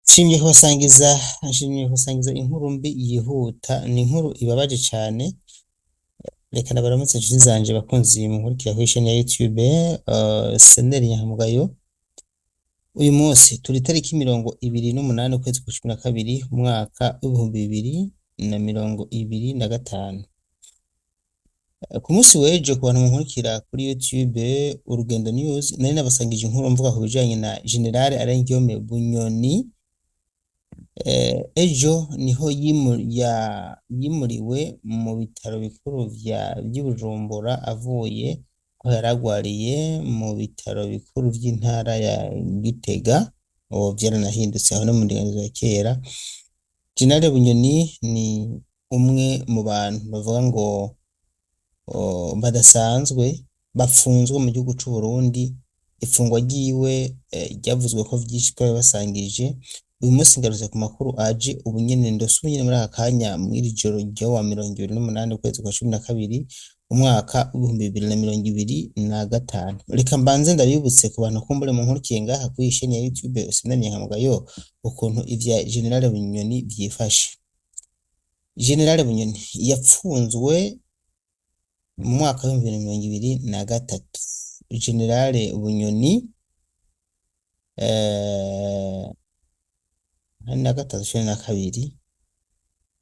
Nshimye kubasangiza inkuru mbi yihuta, ni inkuru ibabaje cane. Reka ndabaramutse inshuti zanje, bakunzi munkurikira kuri chaîne ya YouTube Seneri Nyankamugayo. Uyu munsi turi tariki 28 ukwezi kwa 12 umwaka w'2025. Ku munsi w'ejo, ku bantu munkurikira kuri YouTube Urugendo News, nari nabasangije inkuru mvuga ku bijanye na General Alain Guillaume Bunyoni. Ejo niho yimuriwe mu bitaro bikuru vy'i Bujumbura, avuye aho yari agwariye mu bitaro bikuru vy'intara ya Gitega. Ubu vyaranahindutse, aho no mu ndinganizo ya kera. General Bunyoni ni umwe mu bantu bavuga ngo badasanzwe bapfunzwe mu gihugu c'u Burundi. Ifungwa ryiwe ryavuzwe ko vyinshi, twabibasangije. Uyu munsi ngarutse ku makuru aje ubu nyene, ndose ubu nyene muri aka kanya, mw'iri joro ryo wa 28 ukwezi kwa 12 umwaka w'2025. Reka mbanze ndabibutse ku bantu kumbure munkurikiye ngaha kuri iyi chaîne ya YouTube Seneri Nyankamugayo ukuntu ivya General Bunyoni vyifashe. General Bunyoni yapfunzwe mu mwaka w'2023. General Bunyoni na gatatu, 12,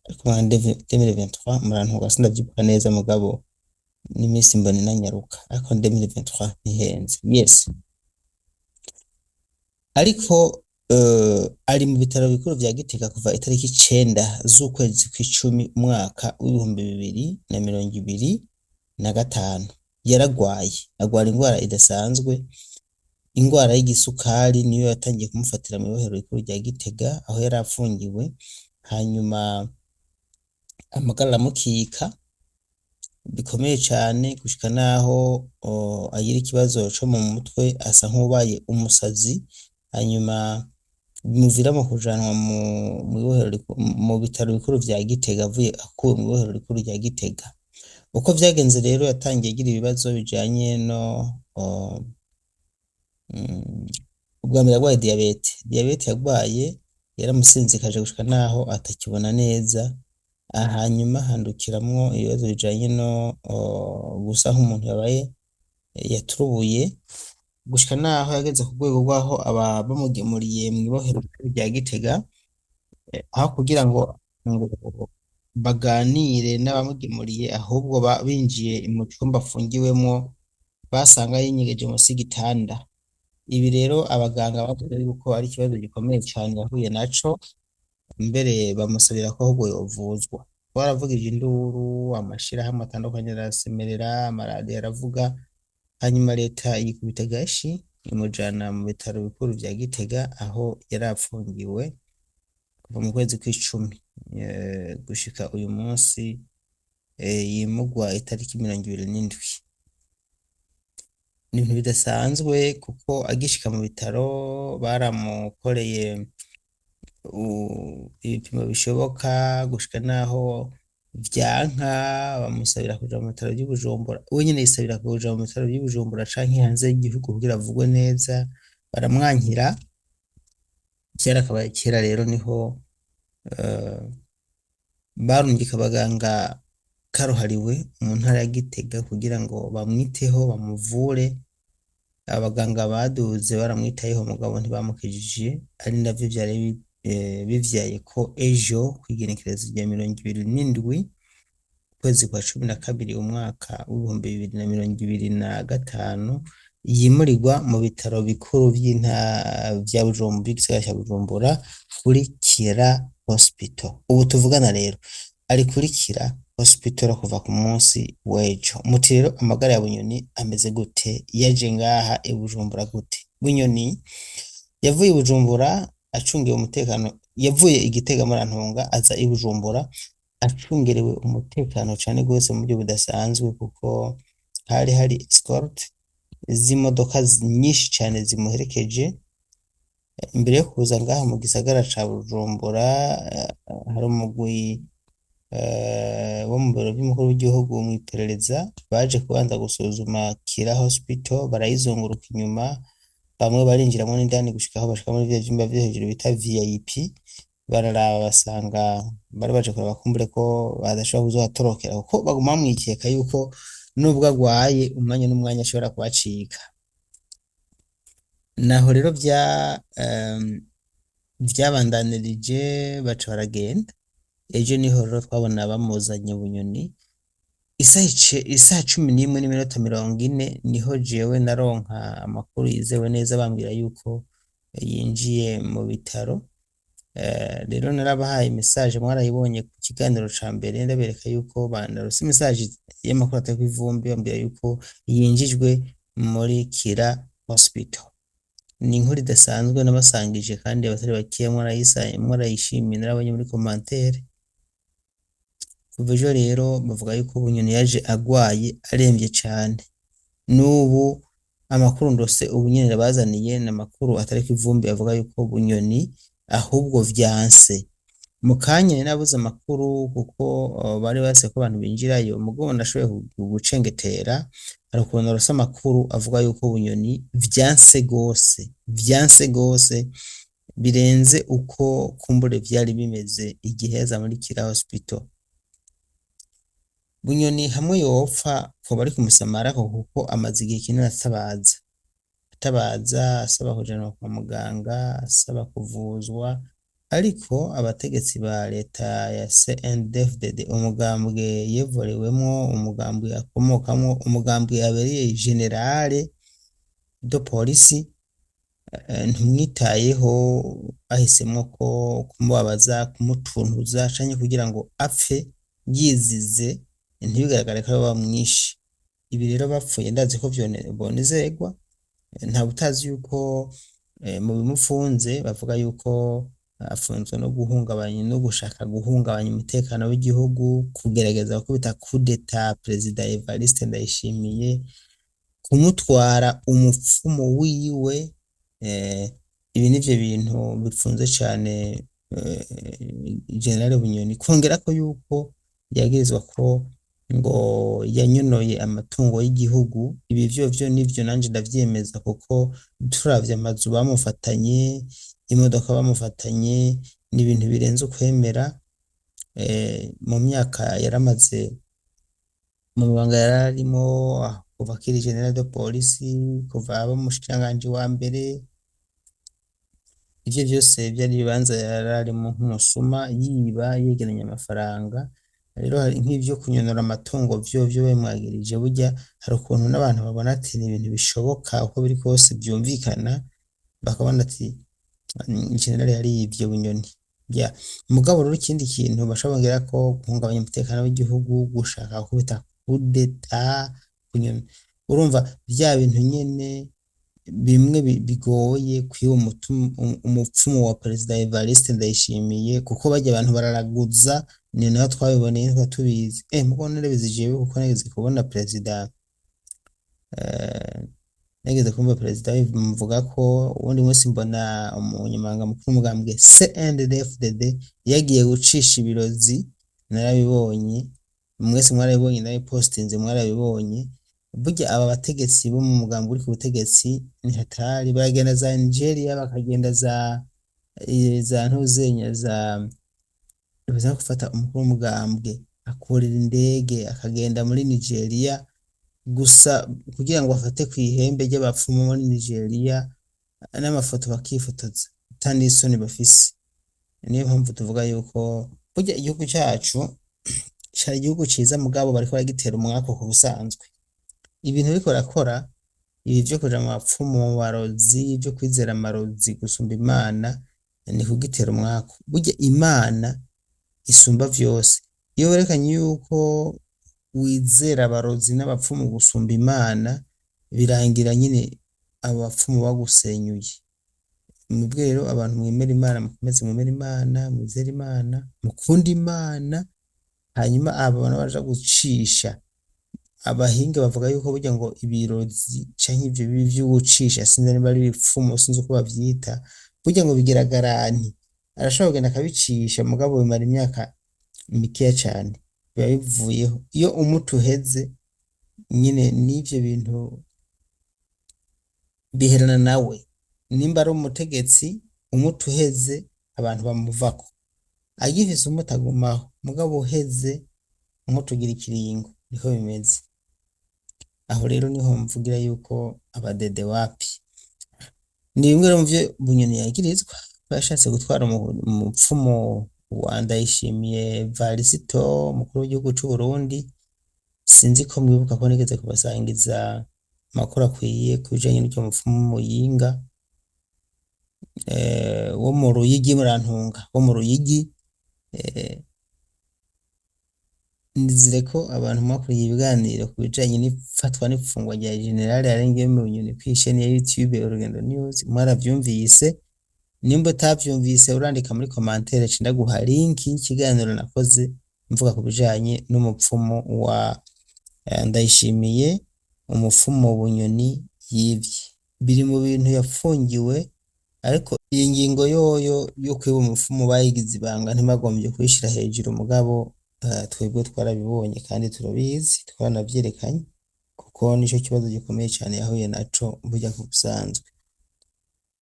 ariko mwa 2023, murantunga sindavyibuka neza, mugabo n'imisi mbona inanyaruka, ariko 2023 ntihenze, yes. Ariko ari mu bitaro bikuru vya Gitega kuva itariki 9 z'ukwezi kw'icumi umwaka w'2025. Yaragwaye, agwara ingwara idasanzwe, ingwara y'igisukari. Niyo yatangiye kumufatira mw'ibohero rikuru rya Gitega aho yari afungiwe, hanyuma amagara aramukika bikomeye cane, gushika naho agira ikibazo co mu mutwe, asa nk'uwubaye umusazi, hanyuma bimuviramo kujanwa mu bitaro bikuru vya Gitega, avuye akuwe mw'ibohero rikuru rya Gitega. Uko vyagenze rero, yatangiye agira ibibazo bijanye no ubwa mbere yarwaye diyabete. Diyabete yarwaye yaramusinzikaje gushika naho atakibona neza, hanyuma handukiramwo ibibazo bijanye no gusa nk'umuntu yabaye yaturubuye, gushika naho yageze ku rwego rwaho aba bamugemuriye mw'ibohero rikuru rya Gitega, aho kugira ngo baganire n'abamugemuriye, ahubwo binjiye mu cumba afungiwemwo basanga yinyegeje musi y'igitanda. Ibi rero abaganga bavuze yuko ari ikibazo gikomeye cane yahuye naco, mbere bamusabira ko ahubwo yovuzwa. Baravugije induru, amashirahamwe atandukanye arasemerera, amaradiyo aravuga, hanyuma leta yikubita agashi imujana mu bitaro bikuru vya Gitega aho yari apfungiwe kuva mu kwezi kw'icumi gushika uyu munsi yimugwa itariki 27. Ni ibintu bidasanzwe, kuko agishika mu bitaro baramukoreye ibipimo bishoboka, gushika naho vyanka bamusabira kuja mu bitaro vy'i Bujumbura. We nyene yisabira kuja mu bitaro vy'i Bujumbura canke hanze y'igihugu kugira avugwe neza, baramwankira. Kera kabaye kera rero niho barungika abaganga karuhariwe mu ntara ya Gitega kugira ngo bamwiteho, bamuvure. Abaganga baduze baramwitayeho, mugabo ntibamukijije, ari navyo vyari bivyaye ko ejo kw'igenekerezo rya 27 ukwezi kwa 12 umwaka w'2025 yimurirwa mu bitaro bikuru vya Bujumbura, vy'igisagara ca Bujumbura, kuri Kira Hospital. Ubu tuvugana rero ari kuri Kira Hospital kuva ku munsi w'ejo. Muti rero amagara ya Bunyoni ameze gute? Yaje ngaha i Bujumbura gute? Bunyoni yavuye i Bujumbura acungiwe umutekano, yavuye i Gitega, murantunga, aza i Bujumbura acungerewe umutekano cane gose mu buryo budasanzwe, kuko hari hari escort z'imodoka nyinshi cane zimuherekeje. Imbere yo kuza ngaha mu gisagara ca Bujumbura, hari umugwi wo mu biro vy'umukuru w'igihugu mw'iperereza baje kubanza gusuzuma Kira Hospital, barayizunguruka inyuma. Bamwe barinjiramwo n'indani gushika aho bashika muri vya vyumba vyo hejuru bita VIP, bararaba basanga bari baje kuraba kumbure ko badashobora kuzohatorokera, kuko baguma bamwikeka yuko nubwo agwaye umwanya n'umwanya ashobora kuhacika. Naho rero vyabandanirije, baca baragenda. Ejo niho rero twabona bamuzanye Bunyoni isaha 11:40, niho jewe naronka amakuru yizewe neza bambwira yuko yinjiye mu bitaro. Rero narabahaye message, mwarayibonye ku kiganiro ca mbere, ndabereka yuko banarose message y'amakuru atari kw'ivumbi, bambwira yuko yinjijwe muri Kira Hospital. Ni inkuru idasanzwe nabasangije, kandi abatari bakeya mwarayishimiye, narabonye muri commentaire. Kuva ejo rero bavuga yuko Bunyoni yaje agwaye, aremvye cane. N'ubu amakuru ndose ubu nyene nabazaniye ni amakuru atariko ivumbi, avuga yuko Bunyoni ahubwo vyanse. Mu kanya nari nabuze amakuru kuko bari base ko abantu binjirayo, mugabo nashoboye gucengetera, hari ukuntu narose amakuru avuga yuko Bunyoni vyanse gose, vyanse gose birenze uko kumbure vyari bimeze igihe yaza muri Kira Hospital. Bunyoni hamwe yopfa koba ari kumusamarako, kuko amaze igihe kinini atabaza, atabaza asaba kujanwa kwa muganga, asaba kuvuzwa, ariko abategetsi ba leta ya CNDD-FDD, umugambwe yevorewemwo, umugambwe akomokamwo, umugambwe abereye général de police, ntumwitayeho. Bahisemwo ko kumubabaza, kumutuntuza canke kugira ngo apfe yizize, ntibigaragare ko aribo bamwishe. Ibi rero bapfuye ndazi ko bonezerwa. Nta utazi yuko mu bimufunze bavuga yuko afunzwe no guhungabanya no gushaka guhungabanya umutekano w'igihugu, kugerageza gukubita coup d'état Perezida Evariste Ndayishimiye, kumutwara umupfumu wiwe. Ibi nivyo bintu bifunze cane Général Bunyoni, kongerako yuko yagirizwa ko ngo yanyonoye amatungo y'igihugu. Ibi vyovyo nivyo, nanje ndavyemeza, kuko turavye amazu bamufatanye, imodoka bamufatanye, ni ibintu birenze ukwemera. Mu myaka yaramaze mu mabanga yararimo, kuva akiri général de police, kuva aba umushikiranganji wa mbere, ivyo vyose vyari ibibanza yararimo nk'umusuma, yiba, yegeranya amafaranga. Rero hari nk'ivyo kunyonora amatungo vyovyo bimwagirije, burya hari ukuntu n'abantu babona ati ni ibintu bishoboka, uko biri kose vyumvikana, bakabona ati général yariyivye Bunyoni. Ya mugabo rero ikindi kintu bashobora bongera ko guhungabanya umutekano w'igihugu, gushaka gukubita coup d'état Bunyoni, urumva vya bintu nyene bimwe bigoye kwiba umupfumu wa Perezida Evariste Ndayishimiye, kuko barya abantu bararaguza, ni naho twabiboneye, ntitwa tubizi. Mugo narabizi jewe, kuko nageze kubona perezida, nageze kumva perezida bimuvuga ko uwundi munsi mbona umunyamabanga mukuru w'umugambwe CNDD-FDD yagiye gucisha ibirozi. Narabibonye, mwese mwarabibonye, narabipostinze, mwarabibonye. Burya aba bategetsi bo mu mugambwe uri ku butegetsi ni hatari, baragenda za Nigeria, bakagenda za ntuzenya, za gufata umukuru w'umugambwe akurira indege akagenda muri Nigeria gusa kugira ngo afate ku ihembe ry'abapfumu muri Nigeria, n'amafoto bakifotoza ata n'isoni bafise. Niyo mpamvu tuvuga yuko burya igihugu cacu cari igihugu ciza, mugabo bariko baragitera umwaku. Ku busanzwe ibintu bariko barakora, ibi vyo kuja mu bapfumu, mu barozi, vyo kwizera amarozi gusumba Imana, ni kugitera umwaku. Burya Imana isumba vyose. Iyo werekanye yuko wizera abarozi n'abapfumu gusumba Imana, birangira nyine abo bapfumu bagusenyuye. Mwebwe rero abantu mwemera Imana, mukomeze mwemere Imana, mwizere Imana, mukunde Imana. Hanyuma aba bantu baja gucisha, abahinga bavuga yuko burya ngo ibirozi canke ivyo bibi vyo gucisha, sinzi niba ari ibipfumu, sinzi uko bavyita, burya ngo bigira garantie. Arashobora kugenda akabicisha, mugabo bimara imyaka mikeya cane biba bivuyeho. Iyo umuti uheze nyine n'ivyo bintu. Biherana nawe nimba ari umutegetsi, umuti uheze abantu bamuvako, agifise umuti agumaho, mugabo uheze umuti ugira ikiringo, niko bimeze. Aho rero niho mvugira yuko abadede wapi. Ni bimwe rero muvyo Bunyoni yagirizwa ko yashatse gutwara umupfumu wa Ndayishimiye Varisito, umukuru w'igihugu c'u Burundi. Sinzi ko mwibuka ko nigeze kubasangiza amakuru akwiye ku bijanye n'uryo mupfumu Muyinga, wo mu Ruyigi, Murantunga, wo mu Ruyigi. Nizere ko abantu mwakuriye ibiganiro ku bijanye n'ifatwa n'ifungwa rya General Arengiyeme Bunyoni kw'isheni ya YouTube Urugendo News, mwaravyumvise. Nimba utavyumvise, urandika muri commentaire, nca ndaguha link y'ikiganiro nakoze mvuga ku bijanye n'umupfumu wa Ndayishimiye, umupfumu Bunyoni yivye. Biri mu bintu yapfungiwe, ariko iyi ngingo yoyo yo kwiba umupfumu bayigize ibanga, ntibagombye kuyishira hejuru, mugabo twebwe twarabibonye kandi turabizi, twaranavyerekanye, kuko nico kibazo gikomeye cane yahuye naco burya ku busanzwe.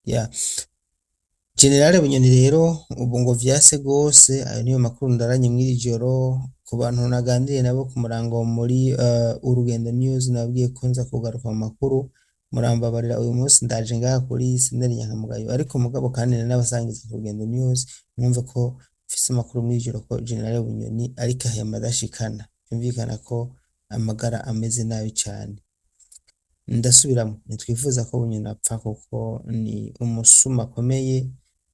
Yeah. Generale Bunyoni rero ubu ngo vyase gose. Ayo niyo makuru ndaranye mw'iri joro ku bantu naganiriye nabo ku murango muri Urugendo News. Nababwiye ko nza kugaruka mu makuru, murambabarira, uyu munsi ndaje ngaha kuri Senderi Nyankamugayo, ariko mugabo kandi n'abasangiza ku Rugendo News mwumve ko mfise amakuru mw'ijoro ko Generale Bunyoni ariko ahema adashikana, byumvikana ko amagara ameze nabi cane. Ndasubiramo, ntitwifuza ko Bunyoni apfa kuko ni umusuma akomeye,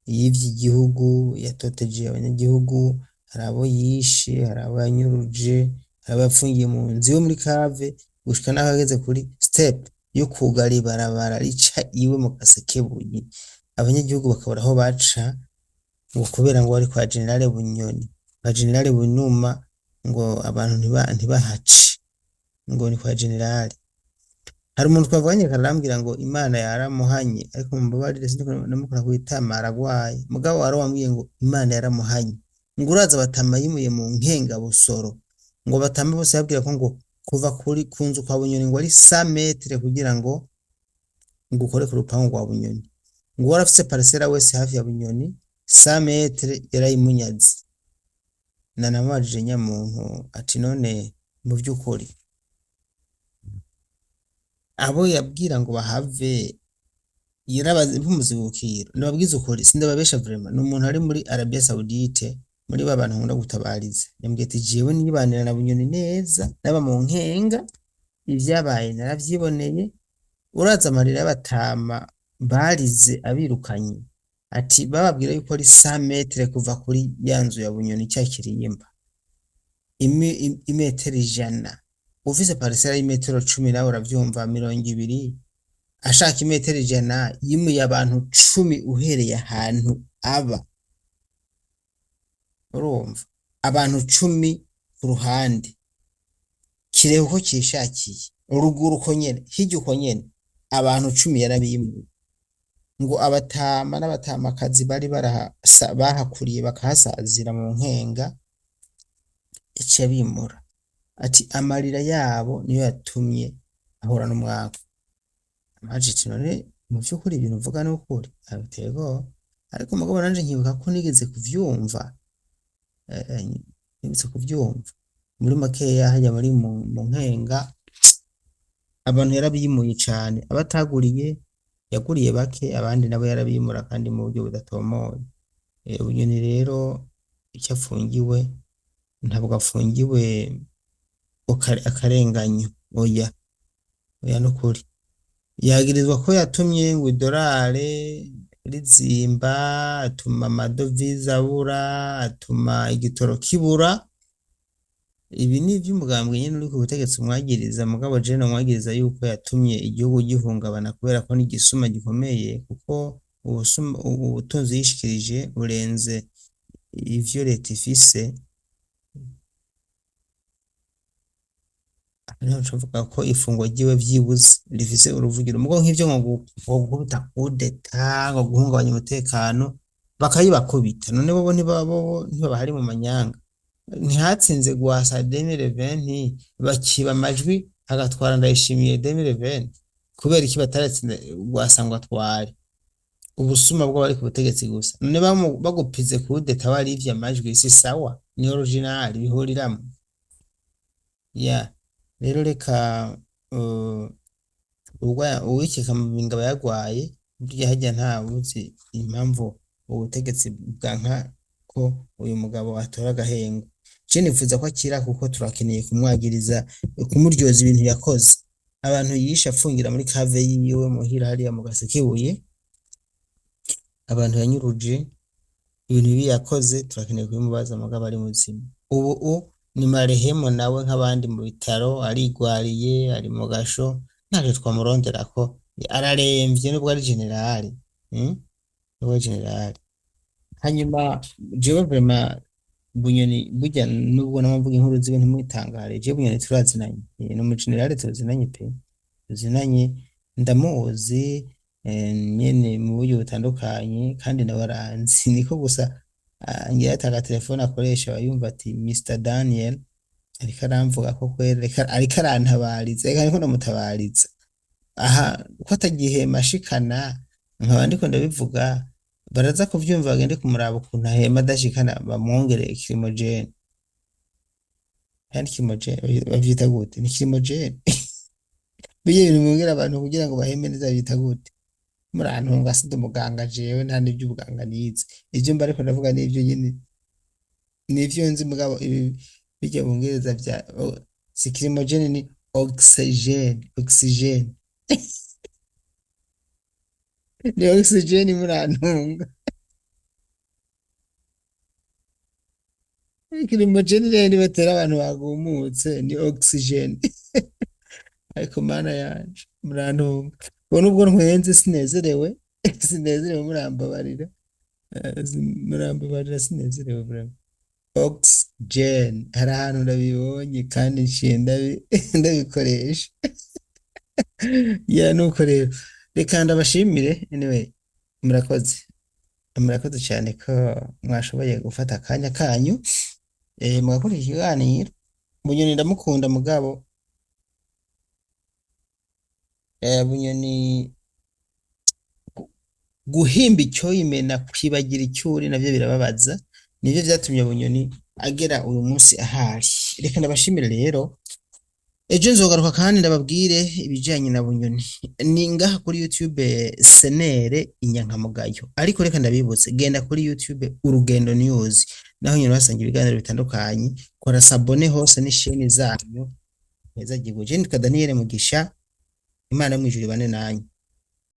yivye igihugu, yatoteje abanyagihugu, hari abo yishe, hari abo yanyuruje, hari abo yapfungiye mu nzu iwe muri cave, gushika naho yageze kuri step yo kugara ibarabara rica iwe mu Gasekebuye, abanyagihugu bakabura aho baca, ngo kubera ngo bari kwa Generale Bunyoni, kwa Generale Bunuma, ngo abantu ntibahace, ngo ni kwa Generale. Hari umuntu twavuganye kararambwira ngo Imana yaramuhanye, ariko mumbabarire sindiko ndamukora kwitama, aragwaye, mugabo wari wambwiye ngo Imana yaramuhanye, ngo uraza batama yimuye mu Nkengabusoro, ngo batama bose babwira ko ngo kuva kuri ku nzu kwa Bunyoni ngo ari 100 metre kugira ngo ukore ku rupangu rwa Bunyoni, ngo warafise parcelle wese hafi ya Bunyoni 100 metre yarayimunyaze. Nanamubajije nyamuntu ati none mu vy'ukuri abo yabwira ngo bahave yarabaze mpumuzibukiro? Ndababwiza ukuri, sindababesha vraiment, ni umuntu ari muri Arabia Saoudite, muri ba bantu nkunda gutabariza. Yambwiye ati jewe nibanira na Bunyoni neza, naba mu Nkenga, ivyabaye naravyiboneye, uraza amarira y'abatama barize abirukanye, ati bababwira yuko ari 100 metre kuva kuri ya nzu ya Bunyoni cya kirimba, imetero 100, ufise parcelle y'imetero 10 nawe uravyumva, 20, ashaka imetero 100 yimuye abantu 10 uhereye ahantu aba, urumva abantu 10 ku ruhande, kirehe uko kishakiye, ruguru uko nyene, hirya uko nyene, abantu 10 yarabimuye, ngo abatama n'abatamakazi bari bahakuriye bakahasazira mu Nkenga, yaciye abimura, ati amarira yabo niyo yatumye ahura n'umwaku. Amaje ati none mu vy'ukuri ibintu uvuga ni ukuri? Abiteye ubwoba, ariko mugabo nanje nkibuka ko nigeze kuvyumva, nigeze kuvyumva muri makeya hajya muri mu Nkenga, abantu yarabimuye cane, abataguriye yaguriye bake, abandi nabo yarabimura kandi mu buryo budatomoye. Bunyoni rero icyo afungiwe, ntabwo afungiwe akarenganyo, oya oya, nukuri yagirizwa ko yatumye ngo idolare rizimba, atuma amadovize abura, atuma igitoro kibura. Ibi ni ivy'umugambwe nyene uri ku butegetsi umwagiriza, mugabo jewe nomwagiriza yuko yatumye igihugu gihungabana, kubera ko n'igisuma gikomeye, kuko ubutunzi yishikirije burenze ivyo leta ifise. Niho nca ko ifungwa ryiwe vyibuze rifise uruvugiro, mugo nk'ivyo ngo gukubita kudeta, ngo guhungabanya umutekano, bakayibakubita, none bobo ntibaba mu manyanga? Ntihatsinze Rwasa 2020, bakiba amajwi agatwara Ndayishimiye 2020. Kubera iki bataretse Rwasa ngo atware? Ubusuma bw'abari ku butegetsi gusa. None bagupize kudeta warivye amajwi, si sawa? Ni original bihuriramwo ya. Rero reka uwikeka mu binga aba yagwaye. Burya harya ntawuzi impamvu ubutegetsi bwanka ko uyu mugabo atora agahengo. Je nifuza ko akira kuko turakeneye kumwagiriza, kumuryoza ibintu yakoze, abantu yishe apfungira muri kave yiwe muhira hariya mu Gasekebuye, abantu yanyuruje, ibintu bibi yakoze, turakeneye kubimubaza. Mugabo ari muzima ubu ni marehemu nawe nk'abandi mu bitaro, arigwariye, ari mu gasho, ntacyo twamuronderako, araremvye nubwo ari generali, Nubwo ari generali. Hanyuma jewe vraiment Bunyoni, burya nubwo namwe inkuru ziwe ntimwitangare, jewe Bunyoni turazinanye. Ni umugenerale tuzinanye pe, tuzinanye, ndamuzi nyene mu buryo butandukanye, kandi nawe aranzi. Niko gusa ngira ata telefone akoresha, aba yumva ati Mr Daniel ariko aramvuga ko kwera, ariko arantabariza, reka ariko ndamutabariza aha ko atagihema ashikana, nkaba ndiko ndabivuga, baraza kuvyumva bagende kumuraba ukuntu ahema adashikana, bamwongere kirimojene. Kandi kirimojene bavyita gute? Ni kirimojene? Birya bintu mwongera abantu kugira ngo baheme neza bavyita gute? Murantunga, sindi umuganga jewe, nta n'ivy'ubuganga nize. Ivyo mba ariko ndavuga n'ivyo nyene nivyo nzi, mugabo ibi birya bongereza vya si kirimojene, ni oxygene, oxygene, ni oxygene, murantunga. Kirimojene rero nibatera abantu bagumutse, ni oxygene. Ariko Mana yanje, murantunga, ubwo nubwo ntwenze sinezerewe, sinezerewe, murambabarira. Murambabarira, sinezerewe vraiment. Oxygen hari ahantu ndabibonye kandi nciye ndabikoresha ya. Nuko rero reka ndabashimire. Anyway, murakoze, murakoze cyane ko mwashoboye gufata akanya kanyu mugakora ikiganiro. Bunyoni ndamukunda, mugabo Bunyoni guhimba icyoyimena, kwibagira icyuri navyo birababaza, nivyo vyatumye Bunyoni agera uyu munsi ahari. Reka ndabashimire rero, ejo nzogaruka kandi ndababwire ibijanye na Bunyoni. Ni ngaha kuri YouTube Senere Inyankamugayo, ariko reka ndabibutse, genda kuri YouTube Urugendo News, naho nyine uhasanga ibiganiro bitandukanye. Kora s'abonner hose n'isheni zanyu heza gihugu. Je nitwa Daniel Mugisha, Imana yo mw'ijuru ibane nanyu.